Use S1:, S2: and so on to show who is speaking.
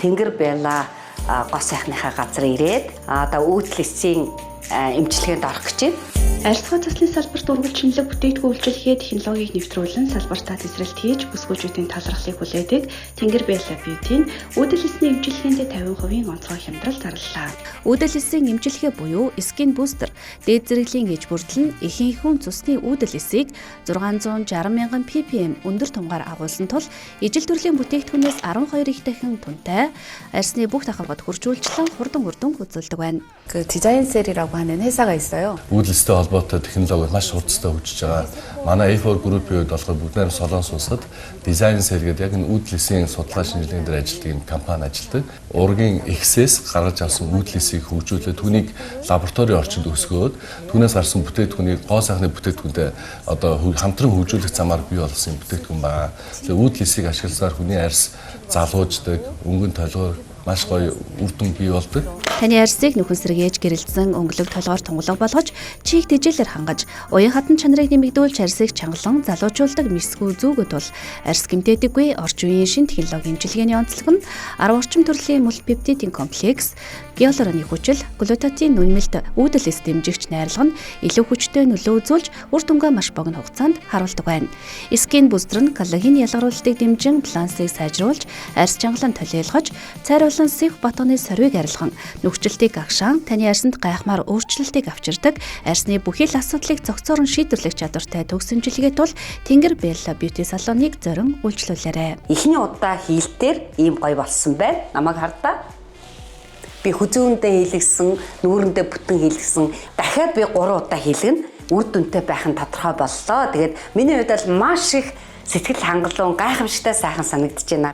S1: Тэнгэр Бэла гоо сайхныхаа газар ирээд одоо үүдэл эсийн эмчилгээнд орох гэж байна.
S2: Арьсгаа заслын салбарт үргэлжлэнлэг бүтээгдэхүүн үйлчилгээ технологиг нэвтрүүлэн салбартаа тезрэлт хийж бүсгүүчүүдийн талархлыг хүлээдэг Тэнгэр Бэла Бьютийн үүдэл эсний эмчилгээнд 50% онцгой хямдрал зарлалаа.
S3: Үүдэл эсийн эмчилгээ буюу Skin Booster дээд зэрэглэлийн ээж бүрдэл нь ихэнх цусны үүдэл эсийг 660 мянган ppm өндөр тунгаар агуулсан тул ижил төрлийн бүтээгдэхүүнээс 12 их дахин тунтай арьсны бүх давхаргад хуржуулчлан хурдан үр дүн үзүүлдэг байна.
S4: 그 디자인 셀이라고 하는 회사가 있어요.
S5: Үүдэл эстэй холбоотой технологи маш хурдтай хөгжиж байгаа. Манай A4 группийн хувьд болохоор бүгд найрамд Солонгос улсад дизайн сел гэдэг яг энэ үүдэл эсийн судалгаа шинжилгээнд дээр ажилладаг юм компани ажилладаг. Уургийн эхсээс гаргаж авсан үүдэл эсийг хөгжүүлээд түүнийг лабораторийн орчинд өсгөөд түүнээс гарсан бүтээгдэхүүнийг гоо сайхны бүтээгдэхүүнтэй одоо хамтран хөгжүүлэх замаар бий болгосон бүтээгдэхүүн байна. Тэгээ үүдэл эсийг ашигласаар хүний арьс залууждаг, өнгөн толгоор маш гоё үр дүн бий болдог.
S3: Таны арьсыг нөхөн сэргээж гэрэлтсэн өнгөлөг толгоор тунгалаг болгож чийг тэжээлээр хангаж уян хатан чанарыг нэмэгдүүлж арьсыг чангалан залуучуулдаг мэсгүй зүүгөө тул арьс гэмтээдэггүй орчин үеийн шин технологи эмчилгээний онцлог нь 10 орчим төрлийн мультипептидийн комплекс, гиалуроны хүчил, глутатин нүнмэлт үүдэл эс дэмжигч найрлага нь илүү хүчтэй нөлөө үзүүлж үр дүнгээ маш богино хугацаанд харуулдаг байна. Skin Booster нь коллаген ялгаруулалтыг дэмжин балансыг сайжруулж арьс чангалан толийлгож цайруулан сэвх батганы сорвийг арилган нүхчлэлтийг агшаан таны арьсанд гайхмаар өөрчлөлтийг авчирдаг арьсны бүхий л асуудлыг цогцоорон шийдвэрлэх чадвартай төгс эмчилгээ тул Тэнгэр Белла Бьюти салоныг зорин үйлчлүүлээрэй.
S1: Эхний удаа хийлтээр ийм гоё болсон байна. Намайг хардаа. Би хүзүүндээ хийлгэсэн, нүүрэндээ бүтэн хийлгэсэн. Дахиад би 3 удаа хийлгэнэ. Үр дүнтэй байх нь тодорхой боллоо. Тэгээд миний хувьд бол маш их сэтгэл хангалуун, гайхамшигтай сайхан санагдаж байна.